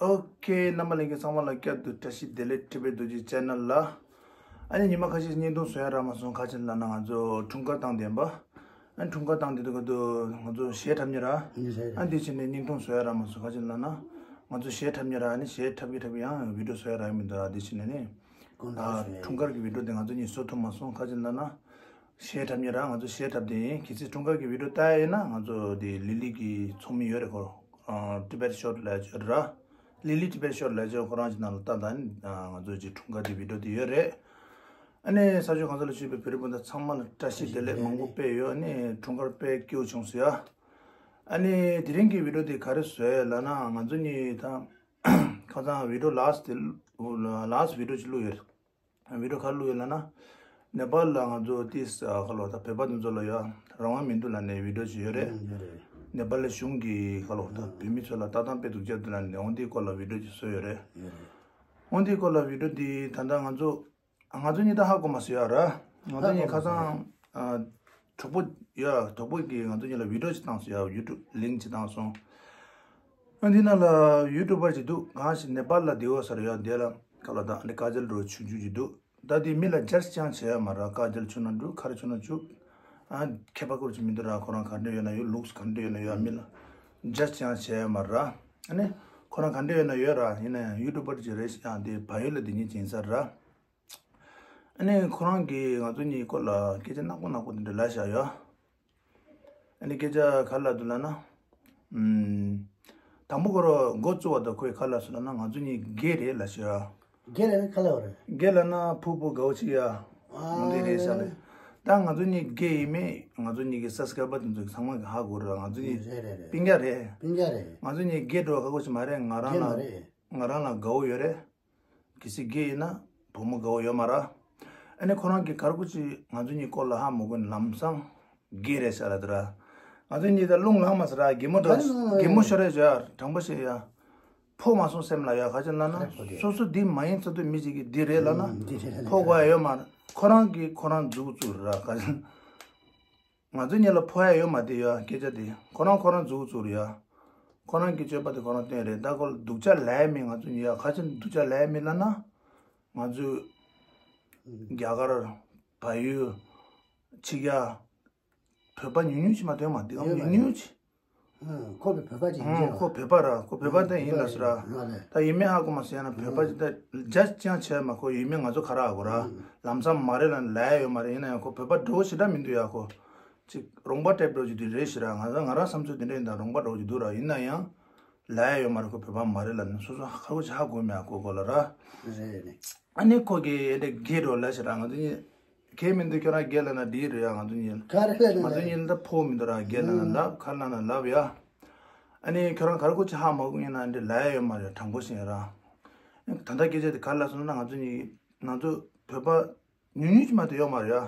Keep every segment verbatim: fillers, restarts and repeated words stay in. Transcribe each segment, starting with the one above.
ཨོ་ཁེ། རྣམ་པ་ལྷན་རྒྱས་ཚང་མ་ལ་བསྐྱར་དུ་བཀྲ་ཤིས་བདེ་ལེགས། ཊི་བེཊ་རྡོ་རྗེ་ཆེ་ནལ་ལ། ཨ་ནི་ཉི་མ་ཁ་ཤས་བརྙན་ཐུང་བཟོ་ཡ་རག་མ་སོང་། ག་རེ་བྱས་ལབ་ན་ང་ཚོ་འཁྲུངས་སྐར་བཏང་བསྡད་པ། ཨ་ནི་འཁྲུངས་སྐར་བཏང་བསྡད་དུས་སྐབས་དུ་ང་ཚོ་གཞས་འཁྲབ་མཁན་ར། ཨ་ནི་དེ་བྱས་ནས་བརྙན་ཐུང་བཟོ་ཡ་རག་མ་སོང་། ག་རེ་བྱས་ལབ་ན་ང་ཚོ་གཞས་འཁྲབ་མཁན་ར། ཨ་ནི་གཞས་འཁྲབ་ཀྱི་འཁྲབ་ཀྱི་ཡང་བི་ཌིའོ་བཟོ་ཡ་རག་གི་མི་འདུག་ར། དེ་བྱས་ནས་ནི་ཨ་འཁྲུངས་སྐར་གྱི་བི་ཌིའོ་དེ་ང་ཚོ་གཉིས་བཟོ་ཐུབ་མ་སོང་། ག་རེ་བྱས་ལབ་ན། གཞས་འཁྲབ་མཁན་ར། ང་ཚོ་གཞས་འཁྲབ་དེ་ཡིན། གལ་སྲིད་འཁྲུངས་སྐར་གྱི་བི་ཌིའོ་ལྟ་ཡ་ཡིན་ན་ང་ཚོ་དེ་ལི་ལི་གི་ཚོགས་མི་ཡོད་རེད་ཁོ། ཨ་ཊི་བེཊ་ཤོར་ཊི་ལབ་ཡ་ཅིག་ཡོད་ར། ལི་ལི་ཊི་བེཊ་ཤོར་ཊི་ལབ་ཡ་ཅིག་ཁོ་རང་ཅིག་ནང་ལ་ལྟ་དང་། ཨ་ང་ཚོ་ཅིག་འཁྲུངས་སྐར་དེ་བི་ཌིའོ་དེ་ཡོད་རེད། ཨ་ནི་ས་ཕྱོགས་གང་ས་ལ་བཞུགས་པའི་བོད་རིགས་སྤུན་ཟླ་ཚང་མ་ལ་བཀྲ་ཤིས་བདེ་ལེགས་མང་པོ་དཔེ་ཡོད། ཨ་ནི་འཁྲུངས་སྐར་དཔེ་སྐྱིད་པོ་བྱུང་སོང་ཡ། ཨ་ནི་དེ་རིང་གི་བི་ཌིའོ་དེ་ག་རེ་བཟོས་ལབ་ན་ང་ཚོ་གཉིས་ད་ཁ་སང་བི་ཌིའོ་ལཱ་སི་ཊི་དེ་ལཱ་སི་ཊི་བི་ཌིའོ་ཅིག་བླུགས་ཡོད། བི་ཌིའོ་ག་རེ་བླུགས་ཡོད་ལབ་ན། ནེ་པཱལ་ལ་ང་ཚོ་ཏིས་ཨ་ཁ་ལོ་ད་བོད་པ་དེ་ཚོ་ལ་ཡ་རང་དབང་མི་འདུག་ལབ་ནས་བི་ཌིའོ་ཅིག་ཡོད་རེད། ཨང་། ཡོད་རེད། ནེ་པཱལ་གཞུང་གིས་ཁ་ལོ་ད་ཨང་། བོད་མི་ཚོ་ལ་ལྟ་སྟངས་དཔེ་སྡུག་ཅག་འདུག་ལབ་ནས་འོ་འདིའི་སྐོར་ལ་བི་ཌིའོ་ཅིག་བཟོས་ཡོད་རེད། ཡོད་རེད། འོ་འདིའི་སྐོར་ལ་བི་ཌིའོ་འདི་ད་ལྟ་ང་ཚོ་ང་ཚོ་གཉིས་ད་ཧ་གོ་མ་སོང་ཡ་ར། ང་ཚོ་གཉིས་ཧ་གོ་མ་སོང་། ཁ་སང་ཨ་གྲོགས་པོ་ཡ་གྲོགས་པོ་གིས་ང་ཚོ་གཉིས་ལ་བི་ཌིའོ་ཅིག་བཏང་སོང་ཡ། ཡུ་ཊུབ་ལིང་ཅིག་བཏང་སོང་། ཨ་འདི་ནང་ལ་ཡུ་ཊུབ་པར་ཅིག་འདུག་གང་ཞིག་ནེ་པཱལ་ལ་བསྡད་ཡོད་ས་རེད་ཡ། འདི་ལ་ཁ་ལོ་ད་ཨ་འདི་ཀ་ཇལ་འདྲ་བོ་ཆུང་ཆུང་ཅིག་འདུག་ད་དེ་མི་ལ་ཇ་ཇི་ཅང་བྱས་ཡོད་མ་རེད། ཀ་ཇལ་ཆུང་ན་འདུག་ག་རེ་ཆུང་ན་བྱུག་ཨ་ཁྱད་པར་ཁུར་ཅིག་མི་འདུག་ར། ཁོ་རང་ག་འདྲ་ཡོད་ན་ཡོད། ལུགས་ག་འདྲ་ཡོད་ན་ཡོད། མི་ལ་ཇ་ཇི་ཅང་བྱས་ཡོད་མ་རེད། ཨ་ནི་ཁོ་རང་ག་འདྲ་ཡོད་ན་ཡོད་ར། ཡིན་ན་ཡང་ཡུ་ཊུབ་པར་ཅིག་རེད་ཤག་ཡང་དེ་བལ་ཡུལ་ལ་དེ་ཉིད་ཅིག་ཡིན་ས་རེད། ཨ་ནི་ཁོ་རང་གིས་ང་ཚོ་གཉིས་སྐོར་ལ་སྐད་ཆ་ནག་པོ་ནག་པོ་དེ་འདྲ་ལབ་བཞག་ཡོད། ཨ་ནི་སྐད་ཆ་ག་རེ་ལབ་འདུག་ལབ་ན། ཨུམ། དང་པོ་ཁོ་རང་འགོ་བཙུགས་པ་དང་ཁོས་ག་རེ་ལབ་སོང་ལབ་ན་ང་ཚོ་གཉིས་གེ་རེད་ལབ་བཞག་ཡོད། གེ་ལབ་ན་ག་རེ་ལབ་པ་རེད། གེ་ལབ་ན་ཕུ་བོ་དགའ་བོ་ཅིག་ཡ། ཨ་འོ་འདི་རེད་ཤག་ལབ། ད་ང་ཚོ་གཉིས་གེ་ཡིན་མིན་ང་ཚོ་གཉིས་ཀྱི་སབ་སི་ཀ་རའི་བར་དེ་ཚོ་ཚང་མ་གིས་ཧ་གོ་རེད། ང་ཚོ་གཉིས་རེད་རེད་རེད། སྤུན་ཀྱག་རེད། སྤུན་ཀྱག་རེད། ང་ཚོ་གཉིས་གེ་འགྲོ་ཁག་པོ་ཞིག་མ་རེད། ང་རང་གེ་ལ་མ་རེད། ང་རང་ལ་དགའ་བོ་ཡོད་རེད། གལ་སྲིད་གེ་ཡིན་ན་བུ་མོ་དགའ་བོ་ཡོད་མ་རེད། ཨ་ནི་ཁོ་རང་གིས་ག་རེ་ཅིག་ང་ཚོ་གཉིས་སྐོར་ལ་ཧ་མ་གོ་ནས་ལམ་སང་གེ་རེད་ཤག་ལབ་དེ་ར། ང་ཚོ་གཉིས་ད་རླུང་ལངས་མ་སོང་ར། གད་མོ་འདྲ། གད་མོ་ཤོར་རེད་ཡ། དྲང་པོ་བཤད་ཡ། ཕོག་མ་སོང་སེམས་ལ་ཡ། ག་རེ་ལབ་ན་སོ་སོ་འདི་མ་ཡིན་ཚོད་དུ་མི་ཞིག་གིས་འདི་རེད་ལབ་ན་ཕོག་དགོས་ཡ་ཡོད་མ་རེད། ཁོ་རང་གིས་ཁོ་རང་མཛུབ་བཙུགས་ར། ག་རེ། ང་ཚོ་གཉིས་ལ་ཕོག་ཡ་ཡོད་མ་རེད་ཡ། སྐད་ཆ་དེ་ཁོ་རང་ཁོ་རང་མཛུབ་བཙུགས་རེད་ཡ། ཁོ་རང་གི་སྤྱོད་པ་དེ་ཁོ་རང་སྟོན་རེད། ད་ཁོ་ལ་སྡུག་ཅག་ལབ་ཡ་མེད། ང་ཚོ་གཉིས་ཡ་ག་རེ་བྱས་ནས་སྡུག་ཅག་ལབ་ཡ་མེད་ལབ་ན། ང་ཚོ་རྒྱ་གར་བལ་ཡུལ་ཕྱི་རྒྱལ་བོད་པ་ཉུང་ཉུང་ཞིག་མ་གཏོགས་ཡོད་མ་རེད། ཡོད་མ་ཉུང་ཉུང་ཅིག་ཨང་། ཁོ་བོད་པ་ཅིག་ཡིན་ཨང་། གྱི་ཁོ་རེད། བོད་པ་ར། ཁོ་བོད་པ་དེ་ཡིན་ལབ་སོང་ར། ཨང་། ད་ཡིན་མིན་ཧ་གོ་མ་སོང་། ཡང་ན་བོད་པ་ཅིག་ད་ཇ་ཅང་བྱས་མ། ཁོ་ཡིན་མིན་ང་ཚོ་ག་རེ་ཧ་གོ་ར། ཨང་། ལམ་སང་མ་རེད་ལབ་ལབ་ཡ་ཡོད་མ་རེད། ཡིན་ན་ཡང་ཁོ་བོད་པ་འདྲ་བོ་ཞེ་དྲག་མི་འདུག་ཡ། ཁོ་ཅིག་རོང་པ་ཊའིབ་འདྲ་བོ་ཅིག་དེ་རེད་ཤག་ར། ང་རང་ང་རང་བསམ་ཚུལ་དེ་འདྲ་ཡིན་ད། རོང་པ་འདྲ་བོ་ཅིག་འདུག་ར། ཡིན་ན་ཡང་ལབ་ཡ་ཡོད་མ་རེད། ཁོ་བོད་པ་མ་རེད་ལབ་ནས་སོ་སོ་ག་རེ་ཅིག་ཧ་གོ་མེད་ཡ། ཁོ་ཁོ་ལ་ར། རེད་རེད། ཨ་ནི་ཁོ་གིས་ཨེ་འདྲ་གེ་འགྲོ་ལབ་ཤག་ར། ང་ཚོ་གཉིས་གེ་མི་འདུག་ཁྱོད་རང་གེ་ལབ་ན་འགྲིག་རེད་ཡ། ང་ཚོ་གཉིས་ག་རེ་ལབ་ན་ང་ཚོ་གཉིས་ལ་ད་ཕོག་མི་འདུག་ར། གེ་ལབ་ན་ལབ། ག་རེ་ལབ་ན་ལབ་ཡ། ཨ་ནི་ཁྱོད་རང་ག་རེ་ཅིག་ཧ་མ་གོ་ཡིན་ན་འདི་ལབ་ཡ་ཡོད་མ་རེད། དྲང་པོ་བཤད་ར། ད་ལྟ་སྐད་ཆ་དེ་ག་རེ་ལབ་སོང་ན་ང་ཚོ་གཉིས་ང་ཚོ་བོད་པ་ཉུང་ཉུང་ཅིག་མ་གཏོགས་ཡོད་མ་རེད་ཡ།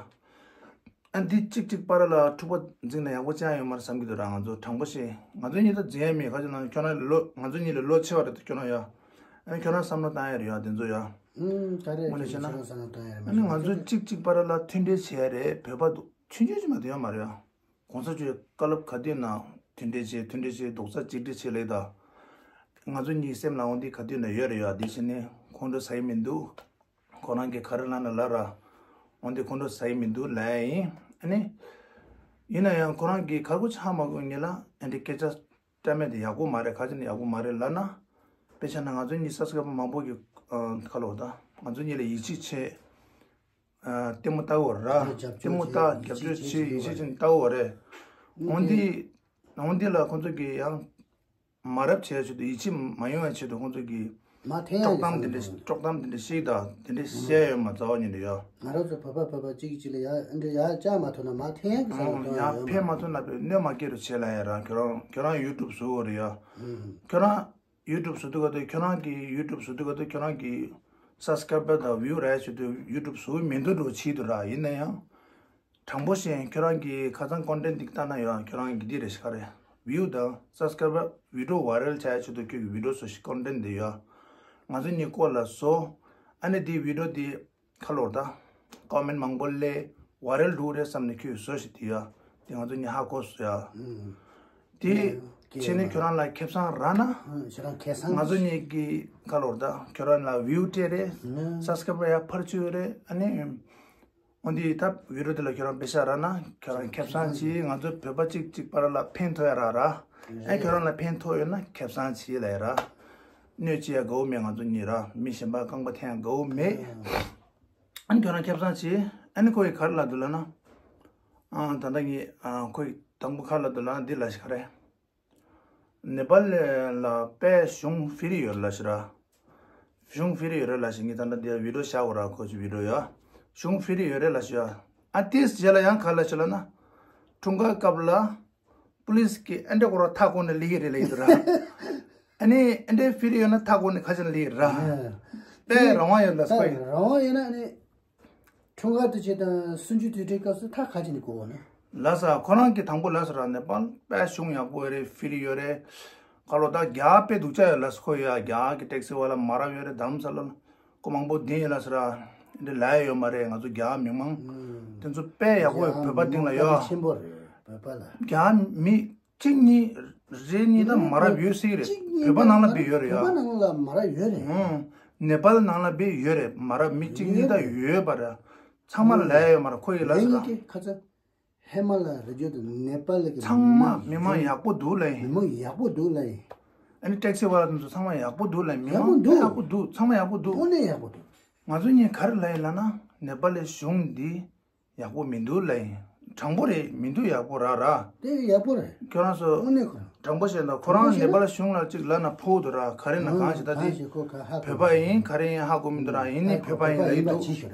ཨ་འདི་གཅིག་གཅིག་བར་ལ་འཁྲུག་པ་འཛིང་ན་ཡག་པོ་ཅང་ཡོད་མ་རེད་བསམ་གྱི་འདུག་ར། ང་ཚོ་དྲང་པོ་བཤད། ང་ཚོ་གཉིས་ད་འཛིང་ཡ་མེད། ག་རེ་ལབ་ན་ཁྱོད་རང་ལོ་ང་ཚོ་གཉིས་ལས་ལོ་ཆེ་བ་རེད་ད་ཁྱོད་རང་ཡ། ཨ་ནི་ཁྱོད་རང་བསམ་བློ་བཏང་ཡ་རེད་ཡ་དེ་ཚོ་ཡ། ཨང་། ག་རེ་དངོས་གནས་བཤད་ན། ཁྱོད་རང་བསམ་བློ་བཏང་ཡ་རེད་མ་ཨ་ནི་ང་ཚོ་གཅིག་གཅིག་བར་ལ་མཐུན་འབྲེལ་བྱེད་ཡ་རེད། བོད་པ་འདུག་ཆུང་ཆུང་ཅིག་མ་གཏོགས་ཡོད་མ་རེད་ཡ། གོང་ས་མཆོག་བཀའ་སློབ་ག་དུས་ན་མཐུན་འབྲེལ་བྱེད། མཐུན་འབྲེལ་བྱེད། རྡོག་རྩ་གཅིག་སྒྲིལ་བྱེད་ལབ་ད། ང་ཚོ་གཉིས་སེམས་ལ་འོ་འདི་ག་དུས་ན་ཡོད་རེད་ཡ། དེ་བྱས་ནས་ཁོང་ཁྲོ་ཟ་ཡི་མི་འདུག་ཁོ་རང་གིས་ག་རེ་ལབ་ན་ལབ་ར། འོ་འདི་ཁོང་ཁྲོ་ཟ་ཡི་མི་འདུག་ལབ་ཡ་ཡིན། ཨ་ནི། ཡིན་ན་ཡང་ཁོ་རང་གིས་ག་རེ་ཅིག་ཧ་མ་གོ་ངེས་ལ་ཨ་འདི་སྐད་ཆ་བཀྲ་མེད་དེ་ཡག་པོ་མ་རེད། ག་རེ་བྱས་ནས་ཡག་པོ་མ་རེད་ལབ་ན། དཔེ་བཞག་ན་ང་ཚོ་གཉིས་སབ་སི་ཀ་རའི་བར་མང་པོ་གིས་ཨ་ཁ་ལོ་ད་ང་ཚོ་གཉིས་ལ་ཡིད་ཆེས་བྱེད། ཨ་ལྟད་མོ་ལྟ་གི་ཡོད་ར། རྒྱབ་སྐྱོར་ལྟད་མོ་ལྟ་བྱེད། རྒྱབ་སྐྱོར་ཡིད་ཆེས་བྱེད། ཡིད་ཆེས་བྱེད་ལྟ་གི་ཡོད་རེད། འོ་འདི་འོ་འདི་ལ་ཁོང་ཚོ་གིས་ཡང་མ་རབས་བྱས་ཆེད་དུ་ཡིད་ཆེས་མ་ཡོང་བའི་ཆེད་དུ་ཁོང་ཚོ་གིས་མ་འཐེན་ཡ་དཀྲོག་གཏམ་དེ་འདྲ་བཟོ་དཀྲོག་གཏམ་དེ་འདྲ་བཤད་ད་དེ་འདྲ་བཤད་ཡོད་མ་རྩ་བ་ཉིད་དུ་ཡ། ང་རང་ཚོ་བོད་པ་བོད་པ་གཅིག་གིས་གཅིག་ལ་ཡ་འདི་ཡ་བཅར་མ་ཐུབ་ན་མ་འཐེན་གི་བཟོ་ཡ་ཡོད་མ་ཕན་མ་ཐོགས་ན་པའི་གནོད་མ་སྐྱེལ་རུ་བྱེད་ལ་ཡ་ར། ཁྱོད་རང་ཁྱོད་རང་ཡུ་ཊུབ་བཟོ་གི་རེད་ཡ། ཁྱོད་རང་ཡུ་ཊུབ་བཟོ་དུས་ག་དུས་ཁྱོད་རང་གི་ཡུ་ཊུབ་བཟོ་དུས་ག་དུས་ཁྱོད་རང་གི་སབ་སི་ཀ་རའི་བར་དང་བིའུ་རག་ཆེད་དུ་ཡུ་ཊུབ་བཟོ་གི་མི་འདུག་འགྲོ་ཆེད་དུ་ར། ཡིན་ན་ཡང་དྲང་པོ་བཤད་ཁྱོད་རང་གི་ཁ་སང་ཀོན་ཊེན་ཊི་འདི་ལྟ་ན་ཡང་ཁྱོད་རང་གི་འདི་རེད་ཤག་རེད། བིའུ་དང་སབ་སི་ཀ་རའི་བར་བི་ཌི་ཡོ་ཝའི་རལ་བྱ་ཆེད་དུ་ཁྱོད་ཀྱི་བི་ཌི་ཡོ་བཟོ་ཤིག་ཀོན་ཊེན་ཊི་འདི་ཡ། ང་ཚོ་གཉིས་སྐོར་ལ་བཟོ། ཨ་ནི་འདི་བི་ཌི་ཡོ་འདི་ཁ་ལོར་ད། ཀོ་མེན་ཊི་མང་པོ་སླེབས། ཝའི་རལ་འགྲོ་གི་རེད་བསམ་ནས་ཁྱོས་བཟོ་ཞིག་དེ་ཡ། དེ་ང་ཚོ་གཉིས་ཧ་གོ་སོང་ཡ། ཨུམ། དེ། ཨུམ། བྱས་ནས་ཁྱོད་རང་ལ་ཁེ་བཟང་རག་ན། ཁྱོད་རང་ཁེ་བཟང་། ང་ཚོ་གཉིས་ཀྱི་ཁ་ལོར་ད་ཁྱོད་རང་ལ་view་སྤྲད་རེད། subscriber་ཡར་འཕར་བཅུག་རེད། ཨ་ནི། འོན་ཏེ་ད་video་དེ་ལ་ཁྱོད་རང་པེ་ཤ་རག་ན་ཁྱོད་རང་ཁེ་བཟང་བྱེད། ང་ཚོ་བོད་པ་གཅིག་གཅིག་བར་ལ་ཕན་ཐོགས་ཡ་རག་ར། ཨེ་ཁྱོད་རང་ལ་ཕན་ཐོགས་ཡོད་ན་ཁེ་བཟང་བྱེད་ལ་ཡ་ར། གནོད་བྱེད་ཡ་དགའ་བོ་མེད། ང་ཚོ་གཉིས་ར་མི་གཞན་པ་རྐང་པ་འཐེན་ཡ་དགའ་བོ་མེད། ཨ་ནི་ཁྱོད་རང་ཁེ་བཟང་བྱེད། ཨ་ནི་ཁོ་ཡི་ག་རེ་ལབ་འདུག་ལབ་ན། ཨ་ད་ལྟ་ངས་ཨ་ཁོ་ཡི་དང་པོ་ག་རེ་ལབ་འདུག་ལབ་ན་འདི་ལབ་ཤག་རེད། ནེ་པཱལ་ལ་དཔེ་གཞུང་free་ཡོད་ལབ་ཤག་ར། གཞུང་free་ཡོད་རེད་ལབ་ཤག་ངས་ད་ལྟ་འདི་video་བཞག་གོ་ར། ཁོ་ཚོ་video་ཡ། གཞུང་free་ཡོད་རེད་ལབ་ཤག་ཡ། ཨ་དེའི་རྗེས་ལ་ཡང་ག་རེ་ལབ་ཤག་ལབ་ན། འཁྲུངས་སྐར་སྐབས་ལ་police་གི་ཨ་འདྲ་ཁོ་ར་མཐའ་བསྐོར་ནས་སླེབས་ཀྱི་རེད་ལབ་ཡོད་ར། ཨ་ནི་ཨ་འདྲའི་free་ཡོད་ན་མཐའ་བསྐོར་ནས་ཁ་ཆེ་ན་སླེབས་ཀྱི་ར། དཔེ་རང་དབང་ཡོད་ལབ་ས་ཡིན། རང་དབང་ཡོད་ན་ཨ་ནི། འཁྲུངས་སྐར་དུས་ཆེན་དང་གསུམ་བཅུའི་དུས་དྲན་སྐབས་སུ་ད་ག་ཅི་ནས་གོ་བ་ན། ལགས་སོ། ཁོ་རང་གིས་དང་པོ་ལབ་སོང་ར། ནེ་པཱལ་དཔེ་གཞུང་ཡག་པོ་ཡོད་རེད། free་ཡོད་རེད། ཁ་ལོ་ད་རྒྱ་དཔེ་སྡུག་ཅག་ཡོད་ལབ་སོང་ཁོ་ཡ། རྒྱ་གི་taxi་ཝ་ལ་མ་རབས་ཡོད་རེད། རྡ་རམ་ས་ལ་ལ་ཁོ་མང་པོ་བསྡད་ཡོད་ལབ་སོང་ར། འདི་ལབ་ཡ་ཡོད་མ་རེད། ང་ཚོ་རྒྱ་མི་མང་དེ་ཚོ་དཔེ་ཡག་པོ་ཡོད། བོད་པ་སྟེང་ལ་ཡོད། ཆེན་པོ་རེད་བོད་པ་ལ། རྒྱ་མི་གཅིག་གཉིས་རེ་གཉིས་ད་མ་རབས་ཡོད་སྲིད་རེད། གཅིག་གཉིས་བོད་པ་ནང་ལ་བི་ཡོད་རེད་ཡ། བོད་པ་ནང་ལ་མ་རབས་ཡོད་རེད། ཨང་། ནེ་པཱལ་ནང་ལ་བི་ཡོད་རེད། མ་རབས་མི་གཅིག་གཉིས་ད་ཡོད་པ་རེད། ཚང་མ་ལ་ལབ་ཡ་ཡོད་མ་རེད། ཁོ་ཡི་ལབ་ཟེར་ད། ཁ་ཚ། ཧེ་མ་ལ་རེ་བརྗོད་དུ་ནེ་པཱལ་གི་ཚང་མ་མི་མང་ཡག་པོ་འདུག་ལབ་ཡིན། མི་མང་ཡག་པོ་འདུག་ལབ་ཡིན། ཨ་ནི་ཊེག་སི་ཝ་ལ་དེ་ཚོ་ཚང་མ་ཡག་པོ་འདུག་ལབ་ཡིན། མི་མང་ཡག་པོ་འདུག་ཡག་པོ་འདུག་ཚང་མ་ཡག་པོ་འདུག་དངོས་གནས་ཡག་པོ་འདུག་ང་ཚོ་གཉིས་ག་རེ་ལབ་ཡིན་ལབ་ན་ནེ་པཱལ་གཞུང་འདི་ཡག་པོ་མི་འདུག་ལབ་ཡིན། དྲང་པོ་རེད། མི་འདུག་ཡག་པོ་ར་ར། དེ་ཡག་པོ་རེད། ཁྱོད་རང་ཚོ་དངོས་གནས་ཁོ་རང་དྲང་པོ་བཤད་ན་ཁོ་རང་ནེ་པཱལ་གཞུང་ལ་གཅིག་ལབ་ན་ཕོག་འདུག་ར། ག་རེ་ན་གང་ཞིག་ད་དེ་བོད་པ་ཡིན་ག་རེ་ཡིན་ཧ་གོ་མི་འདུག་ར། ཡིན་ནི་བོད་པ་ཡིན་ལབ་ཡི་འདུག་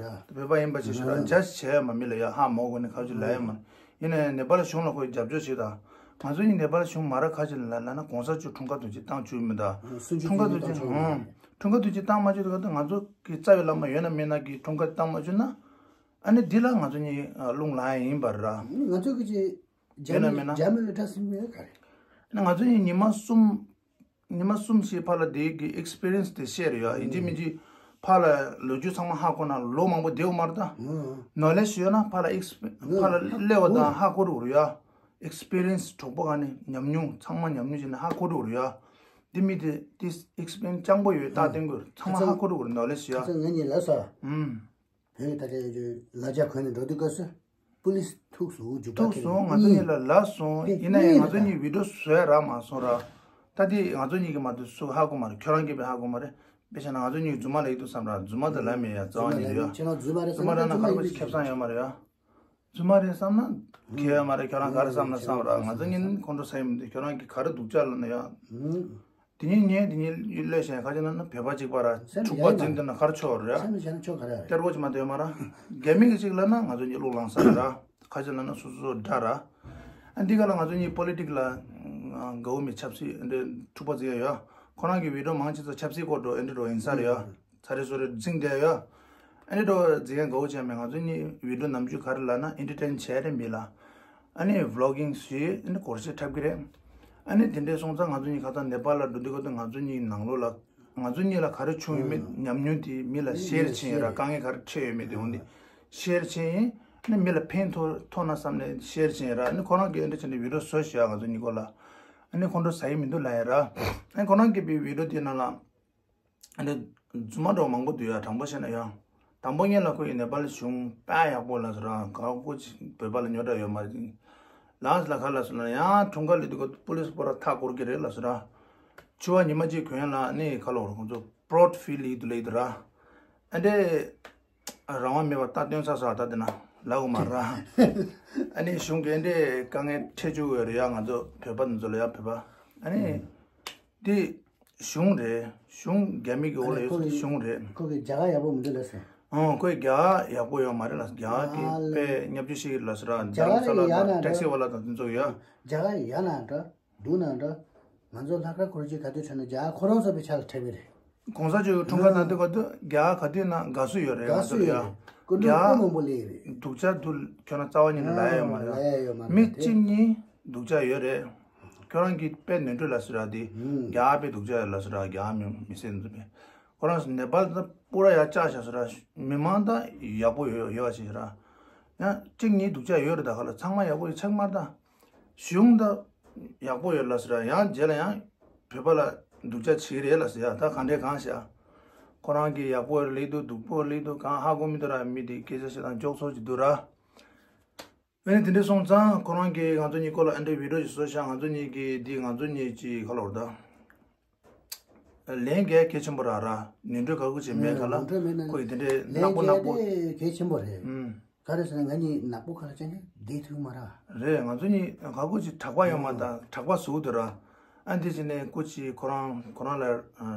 བོད་པ་ཡིན་པ་ཅིག་ཤོད་ར། ཇ་བྱས་མ་མི་ལ་ཡ་ཧ་མ་གོ་ནི་ཁ་ཆུ་ལབ་ཡ་མ། ཡིན་ནའི་ནེ་པཱལ་གཞུང་ལ་ཁོས་རྒྱབ་སྐྱོར་བྱེད་དང་། ང་ཚོ་ཡིན་ནེ་པཱལ་གཞུང་མ་ར་ཁ་ཆུ་ལ་ལབ་ན་གོང་ས་མཆོག་འཁྲུངས་སྐར་དུས་ཆེན་བཏང་བཅུག་མི་ད། འཁྲུངས་སྐར་དུས་ཆེན་ཧུང་། འཁྲུངས་སྐར་དུས་ཆེན་བཏང་མ་བཅུག་དུས་ང་ཚོ་གི་རྩ་བའི་བླ་མ་ཡོད་ན་མེད་ན་གི་འཁྲུངས་སྐར་བཏང་མ་བཅུག་ན། ཨ་ནི་འདི་ལ་ང་ཚོ་གཉིས་རླུང་ལངས་ཡ་ཡིན་པ་ར། ང་ཚོ་གི་ཅི་རྒྱ་མི་ལ་འདྲ་སེ་མེད་ག་རེད། ང་ཚོ་གཉིས་ཉི་མ་གསུམ། ཉི་མ་གསུམ་ཞིག་ཕར་ལ་བསྡད་ཀྱི་ཨེག་སི་པི་རི་ཡན་སི་དེ་ཤེར་ཡོད། ཡིན་གཅིག་མིན་གཅིག་ཕར་ལ་ལོ་རྒྱུས་ཚང་མ་ཧ་གོ་ན་ལོ་མང་པོ་བསྡད་ཡོད་མ་རེད་ད། ནོ་ལེ་ཇི་ཡོད་ན་ཕར་ལ་ཨེག་སི་པི་ཕར་ལ་སླེབས་པ་དང་ཧ་གོ་རུ་རུ་ཡ། ཨེག་སི་པི་རི་ཡན་སི་གྲོགས་པོ་ག་ནས་ཉམས་མྱོང་ཚང་མ་ཉམས་མྱོང་བྱས་ནས་ཧ་གོ་རུ་རུ་ཡ། འདི་མི་དེ་དེ་ཨེག་སི་པི་རི་ཡན་སི་རྐྱང་པོ་ཡོད་ད་བསྟན་དགོས་ཚང་མ་ཧ་གོ་རུ་རུ་ནོ་ལེ་ཇི་ཡ། ཁ་སང་ང་གཉིས་ལབ་ས། ཨུམ། བོད་ཀྱི་ད་ལྟ་ཡོད་རྒྱུ་ལ་རྒྱ་གོན་ནས་འགྲོ་དུས་སྐབས་སུ། པུ་ལིས་ཐུག་སོང་རྒྱུག་པ་ཐུག་སོང་། ང་ཚོ་གཉིས་ལ་ལབ་སོང་། ཡིན་ན་ཡང་ང་ཚོ་གཉིས་བི་ཌི་ཡོ་བཟོ་ཡ་རག་མ་སོང་ར། ད་དེ་ང་ཚོ་གཉིས་ཀྱི་མ་གཏོགས་སུ་ཧ་གོ་མ་རེད། ཁྱོད་རང་གིས་བས་ཧ་གོ་མ་རེད། དཔེ་བྱས་ན་ང་ཚོ་གཉིས་རྫུན་མ་ལབ་ཀྱི་འདུག་བསམ་ར། རྫུན་མ་དང་ལབ་མེད་ཡ་རྩ་བ་ཉིད་རེད་ཡ། ཁྱེད་རང་རྫུན་མ་རེད་བསམ་ན་ཁྱོད་རང་ཁ་པར་ཁེ་བཟང་ཡོད་མ་རེད་ཡ། རྫུན་མ་རེད་བསམ་ན་ཁེ་ཡོད་མ་རེད། ཁྱོད་རང་ག་རེ་བསམ་ན་བསམ་ར། ང་ཚོ་གཉིས་ཁོང་ཁྲོ་ཟ་ཡི་མི་འདུག་ཁྱོད་རང་གིས་ག་རེ་སྡུག་ཅག་ལབ་ན་ཡ། དེ་ཉིན་ངས་དེ་ཉིན་གློད་བཞིན་ཁ་ཅིག་ན་ན་བོད་པ་གཅིག་པ་ར་འཁྲུག་པ་འཛིང་དེ་ན་གར་ཆོག་ར། སེམས་ལ་བཞག་ན་ཆོག་ག་རེ་རེད། གཏེར་སྒོ་ཅིག་མ་དེ་ཡོད་མ་ར། རྒྱ་མི་གི་གཅིག་ལ་ན་ང་ཚོ་གཉིས་བློ་ལངས་ས་ར། ཁ་ཅིག་ལ་ན་སོ་སོ་འདྲ་ར། ཨ་འདི་ག་ལ་ང་ཚོ་གཉིས་པོ་ལི་ཊིག་ལ་དགའ་བོ་མི་ཆབ་སྲིད་འདི་འཁྲུག་པ་འཛིང་ཡ་ཡོད། ཁོ་རང་གི་བི་ཌི་ཡོ་མང་ཆེ་ཚོ་ཆབ་སྲིད་སྐོར་འགྲོ་ཨེ་འདྲི་འགྲོ་ཡིན་ས་རེད་ཡ། ཚ་རེ་སོ་རེ་འཛིང་བསྡད་ཡོད། ཨ་ནི་འགྲོ་འཛིང་ཡ་དགའ་བོ་བྱས་མེད། ང་ཚོ་གཉིས་བི་ཌི་ཡོ་ནམ་རྒྱུན་ག་རེ་ལབ་ན་ཨེན་ཊར་ཊེན་བྱས་རེད་མི་ལ། ཨ་ནི་བི་ལོག་གིང་བྱས་ཨ་ནི་སྒོར་གཞས་འཁྲབ་ཀྱི་རེད། ཨ་ནི་དེ་འདྲས་སོང་ཙང་ང་ཚོ་གཉིས་ཁ་སང་ནེ་པཱལ་ལ་འགྲོ་དུས་སྐབས་དུ་ང་ཚོ་གཉིས་ནང་ལོགས་ལ་ང་ཚོ་གཉིས་ལ་ག་རེ་བྱུང་ཡོད་མེད་ཉམས་མྱོང་དེ་མི་ལ་ཤེར་བྱས་ཡིན་ར། དཀའ་ངལ་ག་རེ་འཕྲད་ཡོད་མེད་དེ་འོང་དེ་ཤེར་བྱས་ཡིན། ཨ་ནི་མི་ལ་ཕན་ཐོགས་ཐོགས་ན་བསམ་ནས་ཤེར་བྱས་ཡིན་ར། ཨ་ནི་ཁོ་རང་གིས་ཨ་འདྲས་བྱས་ནས་བི་ཌི་ཡོ་བཟོ་ཤག་ང་ཚོ་གཉིས་སྐོར་ལ། ཨ་ནི་ཁོང་ཁྲོ་ཟ་ཡི་མི་འདུག་ལབ་ཡིན་ར། ཨ་ནི་ཁོ་རང་གིས་བི་ཌི་ཡོ་དེ་ནང་ལ། ཨ་ནི་རྫུན་མ་འདྲ་བོ་མང་པོ་འདུག་ཡ། དྲང་པོ་བཤད་ན་ཡང་། དང་པོ་ཉིད་ལ་ཁོ་ཡི་ནེ་པཱལ་གཞུང་དཔེ་ཡག་པོ་ལ་སོ་ར་ག་ཁོ་ཅིག་བོད་པ་ལ་ཉོ་འདྲ་ཡོད་མ་རེད། ལགས་ལ་ཁ་ལ་སོ་ན་ཡང་འཁྲུངས་སྐར་ལ་དུས་སྐབས་པུ་ལིས་པོ་ར་མཐའ་སྐོར་གྱི་རེད་ལ་སོ་ར། ཕྱུ་པ་ཉི་མ་གཅིག་གོན་ཡ་ལ་ནི་ཁ་ལོ་ར་ཁོང་ཚོ་པྲོཌ་ཕིལ་ལི་དུ་ལི་དུ་ར། ཨ་འདྲས་རང་དབང་མེད་པ་ད་སྟོན་ས་ས་ད་དེ་ན་ལ་འོ་མ་ར། ཨ་ནི་གཞུང་གི་ཨ་འདྲས་དཀའ་ངལ་འཕྲད་བཅུག་ཡོད་རེད་ཡ། ང་ཚོ་བོད་པ་ཚོ་ལ་ཡ་བོད་པ་ཨ་ནི། འདི་གཞུང་རེད། གཞུང་རྒྱ་མི་གི་འོག་ལ་ཡོད་ས་གཞུང་རེད། ཁོ་གི་རྒྱ་གར་ཡག་པོ་མི་འདུག་ལ་ཟེར། ཨོ་ཁོའི་རྒྱ་གར་ཡག་པོ་ཡོད་མ་རེད་ལ། རྒྱ་གར་གི་དཔེ་བརྙས་བཅོས་ཤིག་ལ་ཟེར་ར། རྒྱ་གར་ས་ལ་ཡག་ན་ཊེག་སི་ཝ་ལ་དང་དེ་ཚོ་ཡོད། རྒྱ་གར་ཡག་ན་འདྲ་སྡུག་ན་འདྲ། ང་ཚོ་ལྷག་དཀར་ཁོར་ཅིག་ག་དུས་ཁྲིད་ན་རྒྱ་གར་ཁོ་རང་ཚོ་པའི་ཆ་ལ་ཁྲིད་པའི་རེད། གོང་ས་མཆོག་འཁྲུངས་སྐར་ན་དེ་ག་དུས་རྒྱ་གར་ག་དུས་ན་དགའ་བསུ་ཡོད་རེད། དགའ་བསུ་ཡོད་རེད། སྐུ་མགྲོན་སྐུ་མང་པོ་སླེབས་རེད། སྡུག་ཅག་དུ་ཁྱོད་རང་རྩ་བ་ཉིད་ནས་ལབ་ཡ་ཡོད་མ་རེད། ལབ་ཡ་ཡོད་མ་རེད། མི་གཅིག་གཉིས་སྡུག་ཅག་ཡོད་རེད། ཁྱོད་རང་གིས་དཔེ་ནོར་འཁྲུལ་ལ་ཟེར་ར་དེ། རྒྱ་གར་དཔེ་སྡུག་ཅག་ཡོད་ལ་ཟེར་ར་རྒྱ་གར་མི་མི་སེར་འཛུལ་བས། ཁོ་རང་ཚོ་ནེ་པཱལ་ད་པུ་ར་ཡ་ལྕགས་བཞག་ཟེར་ར་མི་མང་ད་ཡག་པོ་ཡོད་ཡོད་བ་ཞིག་ཟེར་ར། ཡང་གཅིག་གཉིས་སྡུག་ཅག་ཡོད་རེད། ད་ག་ལ་ཚང་མ་ཡག་པོ་ཡོད་ཆགས་མ་རེད་ད། གཞུང་ད། ཡག་པོ་ཡོད་ལ་ཟེར་ཡང་རྗེས་ལ་ཡང་བོད་པ་ལ་སྡུག་ཅག་བྱེད་ཀྱི་རེད་ལ་ཟེར་ཡ། ད་གང་འདྲས་གང་བྱ། ཁོ་རང་གི་ཡག་པོ་ཡོད་ལེགས་འདུག་སྡུག་པོ་ལེགས་འདུག་གང་ཧ་གོ་མི་འདུག་ར། མི་དེ་སྐད་ཆ་བཤད་སྟངས་མགྱོགས་ཚོད་ཅིག་འདུག་ར། ཨ་ནི་དེ་འདྲས་སོང་ཙང་ཁོ་རང་གིས་ང་ཚོ་གཉིས་སྐོར་ལ་ཨ་འདྲས་བི་ཌིའོ་ཞིག་བཟོ་ཤག་ང་ཚོ་གཉིས་ཀྱིས་འདི་ང་ཚོ་གཉིས་ཀྱི་ཁ་ལོར་ད་ལན་གས་གལ་ཆེན་པོ་ར་ར། ནོར་འཁྲུལ་ག་གུ་ཅིག་མེད་ཁ་ལ། ནོར་འཁྲུལ་མེད་ན་ཁོ་ཡི་དེ་འདྲས་ནག་པོ་ནག་པོ། ལན་གས་དེ་གལ་ཆེན་པོ་རེད། ཨུམ། ག་རེ་ཟེར་ན་ང་གཉིས་ནག་པོ་ཁ་ལ་ཅན་ནི་བསྡད་ཐུབ་མ་ར། རེད། ང་ཚོ་གཉིས་ག་གུ་ཅིག་དྲག་པ་ཡོད་མ་ད་དྲག་པ་བཟོ་འདུག་ར། ཨ་འདི་ཅི་ནས་སྐུ་ཅིག་ཁོ་རང་ཁོ་རང་ལ་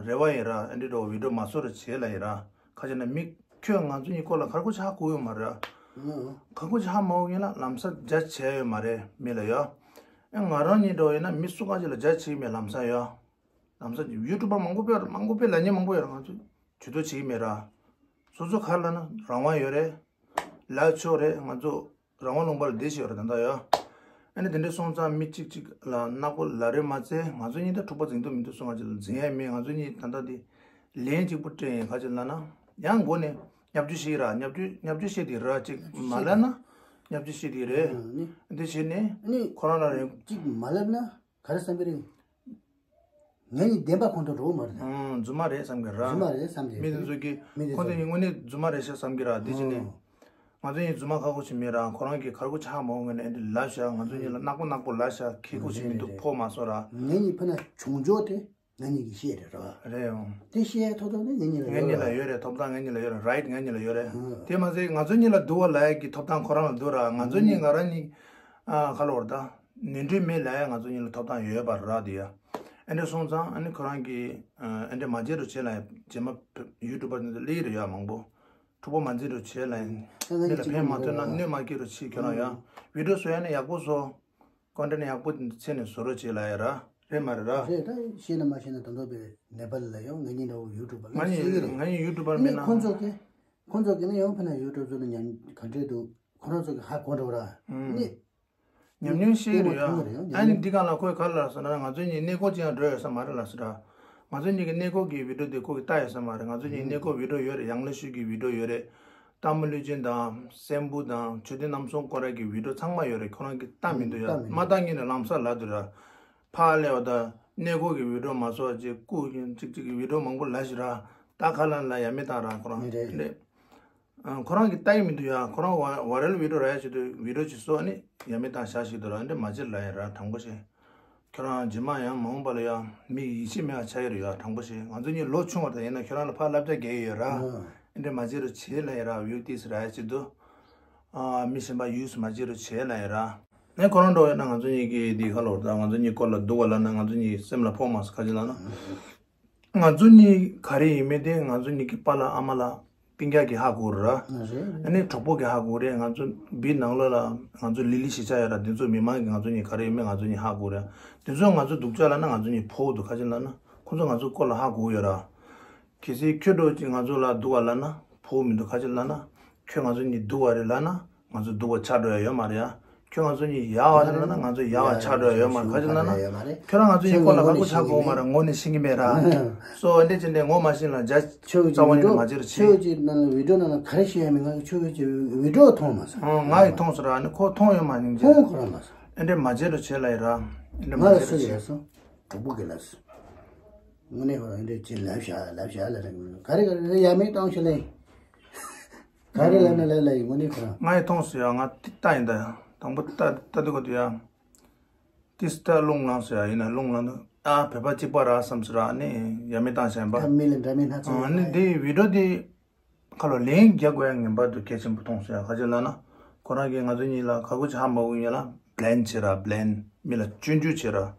རེ་བ་ཡིན་ར། ཨ་འདི་འགྲོ་བི་ཌིའོ་མ་བཟོ་ར་བྱེད་ལ་ཡིན་ར། ཁ་ཅིག་ན་མི་ཁྱོད་ང་ཚོ་གཉིས་སྐོར་ལ་ག་གུ་ཅིག་ཧ་གོ་ཡོད་མ་ར། ག་གུ་ཅིག་ཧ་མ་གོ་ངེས་ལ་ལམ་སང་རྒྱ་བྱས་ཡོད་མ་རེད་མི་ལ་ཡ། ཨ་ང་རང་གཉིས་འགྲོ་ཡིན་ན་མི་སུ་ག་ཅིག་ལ་རྒྱ་བྱེད་མེད་ལམ་སང་ཡ། ལམ་སང་ཡུ་ཊུབ་པར་མང་པོ་དཔེ་མང་པོ་དཔེ་ལ་ཉེ་མང་པོ་ཡོད་ར། ང་ཚོ་ཇུས་གཏོགས་བྱེད་ཀྱི་མེད་ར། སོ་སོ་ག་ལ་ན་རང་དབང་ཡོད་རེད། ལ་ཆོག་རེད། ང་ཚོ་རང་དབང་ལུང་པ་ལ་བསྡད་ཤེས་ཡོད་རེད་ད་ལྟ་ཡ། ཨ་ནི་དེ་འདྲས་སོང་ཙང་མི་གཅིག་གཅིག་ལ་ནག་པོ་ལ་རེ་མ་ཚད་ང་ཚོ་གཉིས་ད་འཁྲུག་པ་འཛིང་འདུག་མི་འདུག་སོང་ང་ཅིག་ལ་འཛིང་ཡ་མེད། ང་ཚོ་གཉིས་ད་ལྟ་དེ་ལན་གཅིག་པུ་སྤྲད་ཡིན་ག་ཅིག་ལ་ན་ཡང་མགོ་ནས་བརྙས་བཅོས་ཤིག་ར། བརྙས་བཅོས་བརྙས་བཅོས་བཤད་དེ་ར་ཅིག་མ་ལབ་ན་བརྙས་བཅོས་བཤད་དེ་རེད། ཨ་ནི་དེ་བྱས་ནས་ཨ་ནི་ཁོ་རང་ལ་རེད། གཅིག་མ་ལབ་ན་ག་རེ་བསམ་གི་རེད། ང་གཉིས་བདེན་པ་ཁོང་ཁྲོ་འགྲོ་གི་མ་རེད། ཨང་། རྫུན་མ་རེད་བསམ་གི་ར། རྫུན་མ་རེད་བསམ་གི་མི་དེ་ཚོ་གིས་མི་དེ་ཁོང་ཚོ་ཚོ་གིས་དངོས་གནས་རྫུན་མ་རེད་ཤག་བསམ་གི་ར། དེ་བྱས་ནས་ཨང་། ང་ཚོ་གཉིས་རྫུན་མ་ཁ་ཁོ་ཅིག་མེད་ར། ཁོ་རང་གིས་ག་རེ་གོ་ཆག་མ་འོང་ངས་ནས་འདི་ལབ་ཤག་ང་ཚོ་གཉིས་ལ་ནག་པོ་ནག་པོ་ལབ་ཤག་ཁེ་ཁོ་ཅིག་མི་འདུག་ཕོག་མ་སོང་ར། ང་གཉིས་ཕ་ན་བྱུང་ཕྱོགས་དེ་ང་གཉིས་ཀྱིས་ཤེས་རེད་ར། རེད་ཨང་། དེ་ཤེས་ཐོག་ཐོག་ནི་ང་གཉིས་ལ་ང་ཡོད་གཉིས་ལ་ར། ཡོད་རེད། ཐོབ་ཐང་ང་གཉིས་ལ་ཡོད་རེད། རའིཊ་ང་གཉིས་ལ་ཡོད་རེད། ཨང་། དེ་མ་ཟད་ང་ཚོ་གཉིས་ལ་སྡུག་པ་ལབ་ཡ་གི་ཐོབ་ཐང་ཁོ་རང་ལ་འདུག་ར། ང་ཚོ་གཉིས་ང་རང་གཉིས་ཨ་ཁ་ལོ་ར་ད། ནོར་འཁྲུལ་མེད་ལབ་ཡ་ང་ཚོ་གཉིས་ལ་ཐོབ་ཐང་ཡོད་པ་ར་དེ་ཡ། ཨེ་འདྲ་སོང་ཙང་ཨ་ནི་ཁོ་རང་གིས་ཨེ་འདྲ་མ་བྱེད་རོགས་བྱེད་ལ་ཡ། རྗེས་མ་ཡུ་ཊུབ་པར་འདི་ཚོ་སླེབས་ཀྱི་རེད་ཡ་མང་པོ། འཁྲུག་པ་མ་འཛིན་རོགས་བྱེད་ལ་ཡ། ཨ་ང་མི་ལ་གཅིག་ཕན་མ་པུ་ཐོགས་ན་མོ་གནོད་མ་སྐྱེལ་རོགས་བྱེད། ཁྱོད་རང་ཡ། ཨུམ། བི་ཌིའོ་བཟོ་ཡ་ནི་ཡག་པོ་བཟོ། ཀོན་ཊེན་ཊི་ཡག་པོ་འདི་འཚོལ་ནས་བཟོ་རོགས་བྱེད་ལབ་ཡ་ར། རེད་མ་རེད་ར། རེད། ད་ཤེས་ན་མ་ཤེས་ན་ད་མདོ་པའི་ནེ་པལ་ལ་ཡང་ང་གཉིས་འདྲ་བོ་ཡུ་ཊུབ་པར་ང་ལ་ཤེས་ཀྱི་རེད། ང་གཉིས་ཡུ་ཊུབ་པར་ཨ་ནི་མིན་ན། ཁོང་ཚོ་གི་ཁོང་ཚོ་གི་ནི་ཡང་ཕ་ན་ཡུ་ཊུབ་བཟོ་ན་ཉམས་ག་འདྲས་འདུག་ཁོ་རང་ཚོ་གི་ཧ་གོ་འགྲོ་ར། ཨུམ། ནི། ཉམས་མྱོང་ཤེས་ཀྱི་རེད་ཡ། ལྟད་མོ་མཐོང་གི་རེད་ཡ། ཨ་ནི་འདི་གང་ལ་ཁོས་ག་ལ་ཟེར་ན་ང་ཚོ་གཉིས་གནས་སྐོར་ཅི་ཡང་འགྲོ་ཡོད་ས་མ་རེད་ལ་ཟེར་ར། ང་ཚོ་གཉིས་ཀྱི་གནས་སྐོར་གྱི་བི་ཌིའོ་དེ་ཁོ་གིས་ལྟ་ཡོད་ས་མ་རེད། ང་ཚོ་གཉིས་གནས་སྐོར་བི་ཌིའོ་ཡོད་རེད། ཡང་ལེ་ཤོད་ཀྱི་བི་ཌིའོ་ཡོད་རེད། སྟག་མོ་ཀླུ་ཆེན་དང་སྲན་ཕུང་དང་མཆོད་རྟེན་རྣམ་གསུམ་སྐོར་ར་གྱི་བི་ཌིའོ་ཚང་མ་ཡོད་རེད། ཁོ་རང་གིས་ལྟ་མི་འདུག་ཡ། ལྟ་མི་མ་འདུག་ལྟ་ངེས་ནས་ལམ་སང་ལབ་འདུག་ར། ཕར་སླེབས་པ་དང་གནས་སྐོར་གྱི་བི་ཌིའོ་མ་བཟོ་བ་ཅིག་སྐུ་གཅིག་གཅིག་གི་བི་ཌིའོ་མང་པོ་ལབ་ཤིག་ར། ད་ཁ་ལ་ལ་ཡ་མེད་བཏང་ར་ཁོ་རང་མི་རེད། ལས། ཨ། ཁོ་རང་གིས་ལྟ་ཡི་མི་འདུག་ཡ། ཁོ་རང་ཝ་ཝའི་རལ་བི་ཌིའོ་རག་ཡ་ཆེད་དུ་བི་ཌིའོ་ཅིག་བཟོ་ནི་ཡ་མེད་བཏང་བཞག་ཞིག་འདུག་ར། འདི་མ་བྱེད་ལབ་ཡ་ར། དྲང་པོ་བཤད། ཁྱོད་རང་རྗེས་མ་ཡང་མ་འོངས་པ་ལ་ཡ་མི་ཡིད་ཆེས་མེད་པ་ཆགས་ཡོད་རེད་ཡ། དྲང་པོ་བཤད། ང་ཚོ་གཉིས་ལོ་ཆུང་བ་དང་ཡིན་ན་ཁྱོད་རང་ལ་ཕར་བསླབ་བྱ་རྒྱག་ཡི་ཡོད་ར། ཨ། འདི་མ་བྱེད་རོགས་བྱེད་ལབ་ཡ་ར། ཡུ་ཏིས་རག་ཡ་ཆེད་དུ། ཨ། མི་གཞན་པ་ཡུས་མ་བྱེད་རོགས་བྱེད་ལབ་ཡ་ར། ནས་ཁོ་རང་འགྲོ་ཡོད་ན་ང་ཚོ་གཉིས་ཀྱི་འདི་ཁ་ལོར་ད་ང་ཚོ་གཉིས་སྐོར་ལ་སྡུག་པ་ལབ་ན་ང་ཚོ་གཉིས་སེམས་ལ་ཕོག་མ་སོང་ག་ཅི་ལབ་ན། ང་ཚོ་གཉིས་ག་རེ་ཡིན་མིན་དེ་ང་ཚོ་གཉིས་ཀྱི་པཱ་ལགས་ཨ་མ་ལགས་སྤུན་ཀྱག་གིས་ཧ་གོ་རེད་ར། རེད། ཨ་ནི་གྲོགས་པོ་གིས་ཧ་གོ་རེད། ང་ཚོ་བི་ནང་ལོགས་ལ་ང་ཚོ་ལི་ལི་གཞིས་ཆགས་ཡོད་ར། དེ་ཚོ་མི་མང་གིས་ང་ཚོ་གཉིས་ག་རེ་ཡིན་མིན་ང་ཚོ་གཉིས་ཧ་གོ་རེད། དེ་ཚོ་ང་ཚོ་སྡུག་ཅག་ལབ་ན་ང་ཚོ་གཉིས་ཕོག་འདུག་ག་ཅི་ལབ་ན་ཁོ་ཚོ་ང་ཚོ་སྐོར་ལ་ཧ་གོ་ཡོད་ར། གལ་སྲིད་ཁྱོད་འགྲོ་ཅིག་ང་ཚོ་ལ་སྡུག་པ་ལབ་ན་ཕོག་མི་འདུག་ག་ཅི་ལབ་ན། ཁྱོད་ང་ཚོ་གཉིས་སྡུག་པ་རེད་ལབ་ན་ང་ཚོ་སྡུག་པ་ཆགས་འགྲོ་ཡ་ཡོད་མ་རེད་ཡ། ཁྱོད་ང་ཚོ་གཉིས་ཡག་པ་རེད་ལབ་ན་ང་ཚོ་ཡག་པ་ཆགས་འགྲོ་ཡ་ཡོད་མ་རེད། ག་ཅི་ལབ་ན་ཡོད་མ་རེད། ཁྱོད་རང་ང་ཚོ་གཉིས་སྐོར་ལ་ཁྱོད་ང་ཚོ་ཧ་གོ་མ་རེད། ངོ་ནས་ཤེས་ཀྱི་མེད་ར། སོ་འདི་ཅི་འདྲའི་ངོ་མ་ཤེས་ལ་རྒྱ་ཁྱོད་ཀྱི་རྩ་བ་ཉིད་ནས་མ་བརྗེད་རོགས་བྱེད། ཁྱོད་ཀྱི་ནང་ལ་བི་ཌིའོ་ནང་ལ་ག་རེ་བཤད་ཡ་མིན། ང་ཁྱོད་ཀྱི་བི་ཌིའོ་མཐོང་མ་སོང་། ཨང་། ང་ཡི་མཐོང་སོང་ར། ཨ་ནི་ཁོ་མཐོང་ཡོད་མ་ཡིན་གྱི། ཁོང་ཁོ་རང་མ་སོང་། ཨེ་འདྲས་མ་བརྗེད་རོགས་བྱེད་ལབ་ཡི་ར། ཨེ་འདྲས་མ་ང་ལ་བརྗེད་སུ་རོགས་ཡ་བྱེད། སོང་། གྲོགས་པོ་གིས་ལབ་སོང་། དངོས་གནས་ཁོ་རང་ཨེ་འདྲས་བྱེད་ལབ་བཞག་ལབ་བཞག་ལབ་རེད། ག་རེ་ག་རེ་ཡ་མེད་བཏང་ཤོག་ལེ། ག་རེ་ལབ་ན་ལབ་ལབ་ཡིན། དངོས་གནས་ཁོ་རང་། ང་ཡི་མཐོང་སོང་ཡ། ང་ཏི་ལྟ་ཡིན་ད་ཡ། དང་པོ་ལྟ་ལྟ་དུས་གོ་དུས་ཡ། ཏིས་ལྟ་རླུང་ལངས་སོང་ཡ། ཡིན་ན་རླུང་ལངས་དུས་ཨ་བོད་པ་གཅིག་པ་ར་བསམ་སོང་ར། ཨ་ནི་ཡ་མེད་བཏང་བཞག་ཡིན་པ། ད་མི་ལ་འདྲ་མིན་སྣ་ཚོགས་ཨ་ཡོད་ནི་རེད། འདི་བི་ཌིའོ་འདི་ཁ་ལོ་ལན་རྒྱག་དགོས་ཡ་ངེས་པར་དུ་གལ་ཆེན་པོ་མཐོང་སོང་ཡ། ག་ཅི་ལབ་ན་ཁོ་རང་གིས་ང་ཚོ་གཉིས་ལ་ག་གུ་ཅི་ཧ་མ་གོ་ཡིན་ལ་བླེན་བྱེད་ར། བླེན། མི་ལ་སྐྱོན་བརྗོད་བྱེད་ར།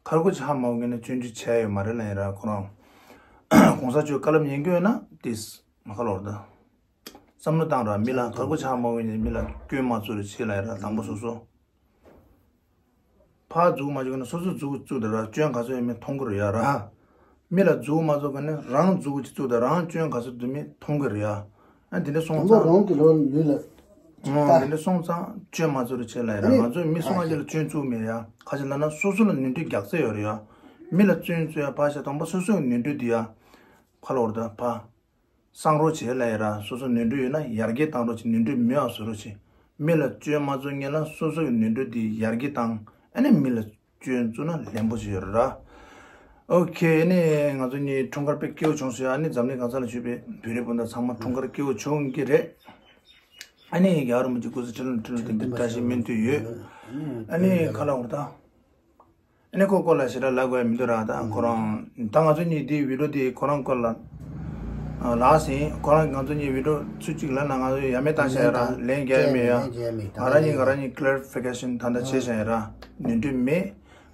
ག་གུ་ཅི་ཧ་མ་གོ་ཡིན་ན་སྐྱོན་བརྗོད་བྱས་ཡོད་མ་རེད་ལབ་ཡིན་ར། ཁོ་རང་གོང་ས་མཆོག་བཀའ་སློབ་ཉན་གྱི་ཡོད་ན་ཏིས་མ་ཁ་ལོར་ད། བསམ་བློ་བཏང་ར། མི་ལ་ག་གུ་ཆགས་མ་འོས་ནས་མི་ལ་སྐྱོན་མ་བཙུགས་རེ་བྱེད་ལ་ཡ་ར། དང་པོ་སོ་སོ་ཕར་འཛུགས་མ་བཅུག་ན་སོ་སོ་འཛུགས་བཅུག་དེ་ར་སྐྱོན་ག་ཚོད་ཡོད་མེད་མཐོང་གི་རེད་ཡ་ར། མི་ལ་འཛུགས་མ་བཅུག་ག་ནས་རང་འཛུགས་ཅིག་བཅུག་དེ་རང་སྐྱོན་ག་ཚོད་འདུག་མེད་མཐོང་གི་རེད་ཡ། ཨ་དེ་འདྲ་སོང་དང་པོ་ཙང་རང་གི་ལོ་ལུས་ལ་ཨང་། ལྟ། དེ་འདྲ་སོང་ཙང་སྐྱོན་མ་བཙུགས་རེ་བྱེད་ལ་ཡ་ར། ཨ་ནི་ང་ཚོས་མི་སུ་ང་ཅིག་ལ་སྐྱོན་བཙུགས་མེད་ཡ། ག་ཅི་ལབ་ན་སོ་སོ་ལ་ནོར་འཁྲུལ་རྒྱག་ཚད་ཡོད་རེད་ཡ། མི་ལ་སྐྱོན་བཙུགས་ཡ་ཕར་བཞག་དང་པོ་སོ་སོའི་ནོར་འཁྲུལ་འདི་ཡ། ཕ་ལོར་ད་ཕ། སངས་རོགས་བྱེད་ལ་ཡ་ར། སོ་སོ་ནོར་འཁྲུལ་ཡོད་ན་ཡར་རྒྱས་བཏང་རོགས་བྱེད། ནོར་འཁྲུལ་མེད་པ་བཟོ་རོགས་བྱེད། མི་ལ་སྐྱོན་མ་བཙུགས་སྔོན་ལ་སོ་སོ་གི་ནོར་འཁྲུལ་དེ་ཡར་རྒྱས་བཏང་། ཨ་ནི་མི་ལ་ སྐྱོན་བཙུགས་ན་ལན་པོ་ཞིག་ཡོད་ར། ཨོ་ཁེ། ཨ་ནི་ང་ཚོ་གཉིས་འཁྲུངས་སྐར་དཔེ་སྐྱིད་པོ་བྱུང་སོང་ཡ། ཨ་ནི་འཛམ་གླིང་གང་ས་ལ་བཞུགས་པའི་བོད་རིགས་སྤུན་ཟླ་ཚང་མ་འཁྲུངས་སྐར་སྐྱིད་པོ་བྱུང་གི་རེད། ཨ་ནི་རྒྱལ་བ་རིན་པོ་ཆེ་སྐུ་ཚེ་ཁྲི་ལོ་ཁྲི་ལོ་བརྟན་པའི་བཀྲ་ཤིས་སྨོན་འདུན་ཡོད། ཨ་ནི་ཁ་ལག་འོར་ད། ཨ་ནི་ཁོ་སྐོར་ལ་ཞེ་དྲག་ལབ་དགོས་ཡ་མི་འདུག་ར། ད་ཁོ་རང་ད་ང་ཚོ་གཉིས་འདི་བི་ཌིའོ་འདི་ཁོ་རང་སྐོར་ལ་ལབ་ཟིན། ཁོ་རང་ང་ཚོ་གཉིས་བི་ཌིའོ་ཚུར་གཅིག་ལབ་ན་ང་ཚོ་ཡ་མེད་བཏང་བཞག་ཡ་ར། ལན་རྒྱག་ཡ་མེད་ཡ། ང་རང་གཉིས་ང་རང་གཉིས་ཀི་ལེ་རི་ཕི་ཀེ་ཤན་ད་ལྟ་བྱས་བཞག་ཡ་ར། ནོར་འཁྲུལ་མེད།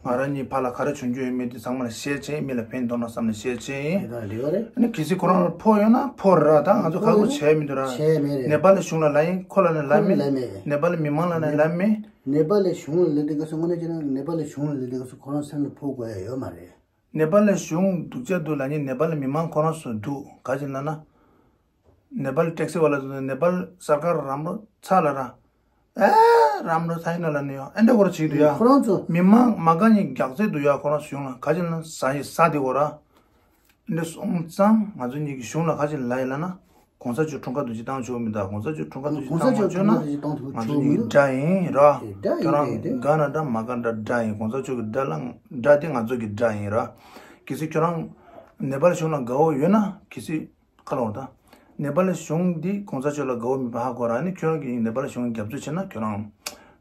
ང་རང་གཉིས་བར་ལ་ག་རེ་བྱུང་རྒྱུ་ཡོད་མེད་དེ་ཚང་མ་ལ་བཤད་བྱས། མི་ལ་ཕན་ཐོགས་ན་བསམ་ནས་བཤད་བྱས་ཡིན། དེ་དང་འགྲིག་པ་རེད། ཨ་ནི་གལ་སྲིད་ཁོ་རང་ལ་ཕོག་ཡོད་ན་ཕོག་ར། ད་ང་ཚོ་ཁག་པོ་བྱས་མི་འདུག་ར། བྱས་མེད་རེད། ནེ་པ་ལི་གཞུང་ལ་ལབ་ཡིན། ཁོ་ལ་ནི་ལབ་མེད། ལབ་མེད། ནེ་པ་ལི་མི་མང་ལ་ནི་ལབ་མེད། ནེ་པ་ལི་གཞུང་ལ་ལབ་དུས་སྐབས་སུ་དངོས་གནས་བྱས་ན་ནེ་པ་ལི་གཞུང་ལ་ལབ་དུས་སྐབས་སུ་ཁོ་རང་སེམས་ལ་ཕོག་དགོས་ཡ་ཡོད་མ་རེད། ནེ་པ་ལི་གཞུང་སྡུག་ཅག་འདུག་ལབ་མཁན་ནེ་པ་ལི་མི་མང་ཁོ་རང་ཚོ་འདུག་ག་ཅི་ལབ་ན། ནེ་པ་ལི་ཊེག་སི་ཝ་ལ་ཚོ་ནེ་པ་ལི་སར་ཀར་རམ་རོ་ཚ་ལ་ར། ཨེ་རམ་རོ་ཚ་ཡིན་ན་ལ་ནི་ཡོ་ཨེ་འདྲ་སྐོར་བྱེད་འདུག་ཡ། ཁོ་རང་ཚོ་མི་མང་མ་དགའ་ནི་རྒྱག་རྩེ་འདུག་ཡ། ཁོ་རང་ཚོ་གཞུང་ལ་ག་ཅི་ལབ་ན་ཟ་ཡི་ཟ་དེ་གོ་ར། འདི་སོང་ཙང་ང་ཚོ་གཉིས་ཀྱི་གཞུང་ལ་ག་ཅི་ལབ་ཡི་ལབ་ན། གོང་ས་མཆོག་འཁྲུངས་སྐར་དུས་ཆེན་བཏང་ཆོག་མི་འདུག་གོང་ས་མཆོག་འཁྲུངས་སྐར་དུས་ཆེན་བཏང་མ་ཆོག་ན་ང་ཚོ་གཉིས་དགྲ་ཡིན་ར། ཁྱོད་རང་དགའ་ན་འདྲ་མ་དགའ་འདྲ་དགྲ་ཡིན། གོང་ས་མཆོག་གི་དགྲ་ལ་དགྲ་དེ་ང་ཚོ་གི་དགྲ་ཡིན་ར། གལ་སྲིད་ཁྱོད་རང་ནེ་པ་ལི་གཞུང་ལ་དགའ་བོ་ཡོད་ན་གལ་སྲིད་ཁ་ལོ་ད། ནེ་པ་ལི་གཞུང་འདི་གོང་ས་མཆོག་ལ་དགའ་བོ་མེད་པ་ཧ་གོ་ར། ནི་ཁྱོད་རང་གིས་ནེ་པ་ལི་གཞུང་རྒྱབ་སྐྱོར་བྱས་ན་ཁྱོད་རང་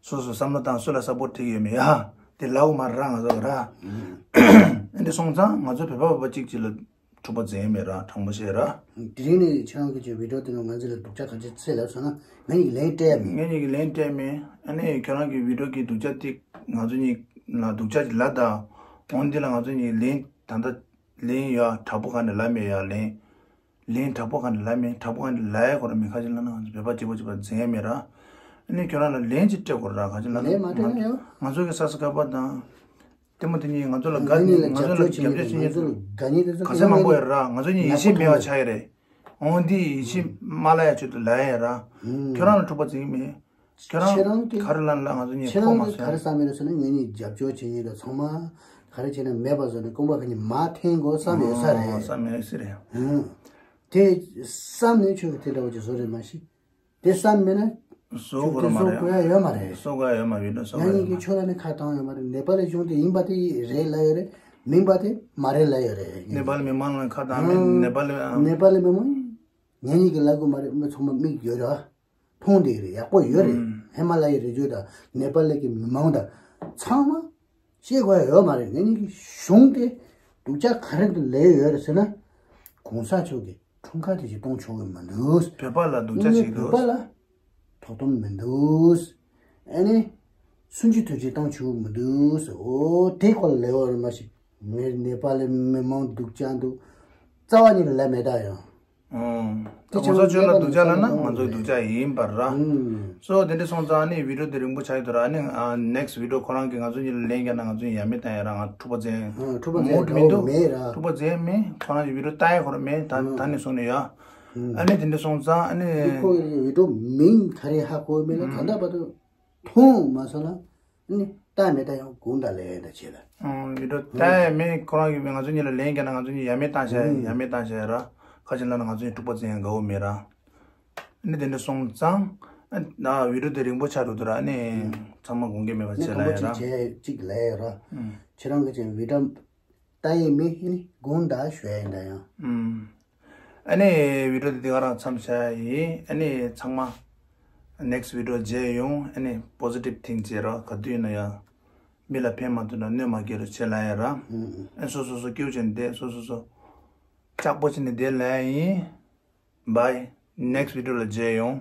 སོ་སོ་བསམ་བློ་བཏང་། སུ་ལ་སབ་པོར་བྱེད་ཀྱི་ཡོད་མེད་ཡ་དེ་ལབ་དགོས་མ་ར་ང་ཚོ་ར། ཨ་འདི་སོང་ཙང་ང་ཚོ་བོད་པ་བོད་པ་གཅིག་གཅིག་ལ་འཁྲུག་པ་འཛིང་མེད་ར། དྲང་པོ་བཤད་ར། དེ་རིང་ནས་ཁྱེད་རང་གི་ཅིག་བི་ཌིའོ་དེ་ནང་ང་ཚོ་ལ་སྡུག་ཅག་ག་ཚོད་ཚད་ལབ་སོང་ན་ངས་ཡིག་ལན་སྤྲད་མེད། ངས་ཡིག་ལན་སྤྲད་མེད། ཨ་ནི་ཁྱོད་རང་གི་བི་ཌིའོ་གི་སྡུག་ཅག་དེ་ང་ཚོ་གཉིས་ལ་སྡུག་ཅག་ཅིག་ལབ་དང་། འོན་འདི་ལ་ང་ཚོ་གཉིས་ལན་ད་ལྟ་ལན་ཡ་དྲག་པོ་ག་ནས་ལབ་མེད་ཡ། ལན་ལན་དྲག་པོ་ག་ནས་ལབ་མེད། དྲག་པོ་ག་ནས་ལབ་ཡ་གོ་ར་མེད། ག་ཅི་ལབ་ན་ང་ཚོ་བོད་པ་གཅིག་པ་གཅིག་པ་འཛིང་ཡ་མེད་ར། ཨ་ནི་ཁྱོད་རང་ལ་ལན་ཅིག་སྤྲད་དགོས་ར། ག་ཅི་ལབ་ན་ལན་མ་སྤྲད་ན་ཡང་ང་ཚོ་གི་སབ་སི་ཀ་རའི་བར་དང་། ལྟད་མོ་དེ་གཉིས་ང་ཚོ་ལ་དགའ། ང་ཚོ་ལ་རྒྱབ་སྐྱོར་བྱེད་མཁན་ང་ཚོ་ལ་ག་ཚད་མང་པོ་ཡོད་ར། ང་ཚོ་གཉིས་ཡིད་ཆེས་མེད་པ་ཆགས་ཡོད་རེད། འོ་འདི་ཡིད་ཆེས་མ་ལ་ཡ་ཆེད་དུ་ལབ་ཡ་ར། ཁྱོད་རང་ལ་འཁྲུག་པ་འཛིང་མེད། ཁྱོད་རང་ཁྱེད་རང་གིས་ག་རེ་ལབ་ན་ལབ། ང་ཚོ་གཉིས་ཁྱེད་ཕོག་མ་རང་གིས་སོང་། ག་རེ་བསམ་ཡོད་རེད་ཟེར་ན། ངེད་གཉིས་རྒྱབ་སྐྱོར་བྱེད་མཁན་དང་ཚང་མ་ག་རེ་བྱས་ན་མེད་པ་བཟོ་ནས་རྐང་པ་ག་ནས་མར་འཐེན་དགོས་བསམ་ཡོད་ས་རེད། བསམ་ཡོད་ས་རེད། དེ་བསམ་ནས་ཁྱོད་ཀྱིས་དེ་འདྲ་བོ་ཅིག་བཟོ་རེད་མ་གཞི། དེ་བསམ་མེད་ན། བཟོ་དགོས་ར་མ་རེད། བཟོ་དགོས་ཡ་ཡོད་མ་རེད། བཟོ་དགོས་ཡ་ཡོད་མ་རེད། བཟོ་ང་དགོས་ཡ་གཉིས་ཡོད་ཀྱིས་མ་ཁྱོད་ལ་ནི་ཁ་བཏང་ཡོད་མ་རེད། ནེ་པ་ལི་གཞུང་དེ་ཡིན་པ་དེ་རེད་ལབ་ཡོད་རེད། མིན་པ་དེ་མ་རེད་ལབ་ཡོད་རེད། ནེ་པ་ལི་མི་མང་ལ་ཁ་བཏང་མེད། ནེ་པ་ལི་ནེ་པ་ལི་མི་མང་ང་གཉིས་ཀྱིས་ལབ་དགོས་མ་རེད། མི་ཚང་མ་མིག་ཡོད་ར། མཐོང་བསྡད་ཀྱི་རེད། ཡག་པོ་ཡོད་རེད། ཧི་མ་ལ་ཡའི་རི་རྒྱུད་དང་ནེ་པ་ལི་གི་མི་མང་དང་ཚང་མ་ཤེས་དགོས་ཡ་ཡོད་མ་རེད། ངེད་གཉིས་ཀྱི་གཞུང་དེ་སྡུག་ཅག་ག་རེ་འདི་ལས་ཡོད་རེད་ཟེར་ན། གོང་ས་མཆོག་གི་འཁྲུངས་སྐར་དེ་ཅིག་གཏོང་ཆོག་གི་མི་འདུག་བོད་པ་ལ་སྡུག་ཅག་བྱེད་ཀྱི་འདུག་བོད་པ་ལ་དོ་དམ་མི་འདུག་ཨ་ནི་སུན་ཅི་ཐུ་ཅི་གཏོང་ཆོག་གི་མི་འདུག་འོ་དེ་སྐོར་ལ་ལས་ཡོད་རེད་མ་གཞི། ངས་ནེ་པ་ལི་མི་མང་སྡུག་ཅག་འདུག་རྩ་བ་ཉིད་ནས་ལབ་མེད་ད་ཡང་། ཨང་། ད་གོང་ས་མཆོག་ལ་སྡུག་ཅག་ལབ་ན་ང་ཚོ་སྡུག་ཅག་ཡིན་པ་ར། སོ་དེ་འདྲ་སོང་ཙང་ནི་བི་ཌིའོ་དེ་རིང་པོ་ཆགས་ཡོད་དོ་ར། ནི་ནེག་སི་བི་ཌིའོ་ཁོ་རང་གིས་ང་ཚོ་གཉིས་ལ་ལན་རྒྱག་ན་ང་ཚོ་ཡ་མེད་བཏང་ཡ་ར། ང་འཁྲུག་པ་འཛིང་འཁྲུག་པ་འཛིང་མུཌ་མི་འདུག་མེད་ར། འཁྲུག་པ་འཛིང་མེད། ཁོ་རང་གི་བི་ཌིའོ་ལྟ་ཡ་ཁོ་རང་མེད། ད་ད་ནི་སོང་ནི་ཡ། ཨ་ནི་དེ་འདྲ་སོང་ཙང་ཨ་ནི་ཁོ་གི་བི་ཌིའོ་མིང་ག་རེ་ཧ་གོ་མེད་ལ། ད་ལྟ་བར་དུ་མཐོང་མ་སོང་ལ། ནི་ལྟ་མེད་ད་ཡང་དགོངས་དག་ལས་ད་བྱེད་ལ། ཨང་། བི་ཌིའོ་ལྟ་ཡ་མེད། ཁོ་རང་གིས་ང་ཚོ་གཉིས་ལ་ལན་རྒྱག་ན་ང་ཚོ་གཉིས་ཡ་མེད་བཏང་བྱས། ཡ་མེད་བཏང་བྱས་ར། ཁ་ཅིག་ལབ་ན་ང་ཚོ་གཉིས་འཁྲུག་པ་འཛིང་ཡ་དགའ་བོ་མེད་ར། ནི་དེ་འདྲ་སོང་ཙང་ཨ་ན་བི་ཌིའོ་དེ་རིང་པོ་ཆགས་འགྲོ་འདུག་ར། ནི་ཚང་མ་དགོངས་འགལ་མེད་པ་ནི་བྱེད་ལ་ཡ་ར། ཅིག་ལ་ཡ་ར། ཁྱེད་རང་གི་ཅིག་བི་ཌིའོ་ལྟ་ཡི་མེད་ནི་དགོངས་དག་ཞུ་ཡ་ཡིན་ད་ཡང་། ཨ་ནི་བི་ཌིའོ་འདི་འདི་ག་རང་མཚམས་བཞག་ཡིན། ཨ་ནི་ཚང་མ་ནེག་སི་བི་ཌིའོ་མཇལ་ཡོང་། ཨ་ནི་པོ་ཟི་ཊིབ་ཐིང་ཀ་བྱེད་རོགས། ག་དུས་ཡིན་ན་ཡང་མི་ལ་ཕན་མ་ཐོགས་ན་གནོད་མ་སྐྱེལ་རོགས་བྱེད་ལ་ཡ་ར། ཨ་ནི་སོ་སོ་སོ་སྐྱིད་པོ་བྱས་ནས་བསྡད། སོ་སོ་སོ་ལྕགས་པོ་བྱས་ནས་བསྡད་ལ་ཡ་ཡིན། བཱའི། ནེག་སི་བི་ཌིའོ་ལ་མཇལ་ཡོང་།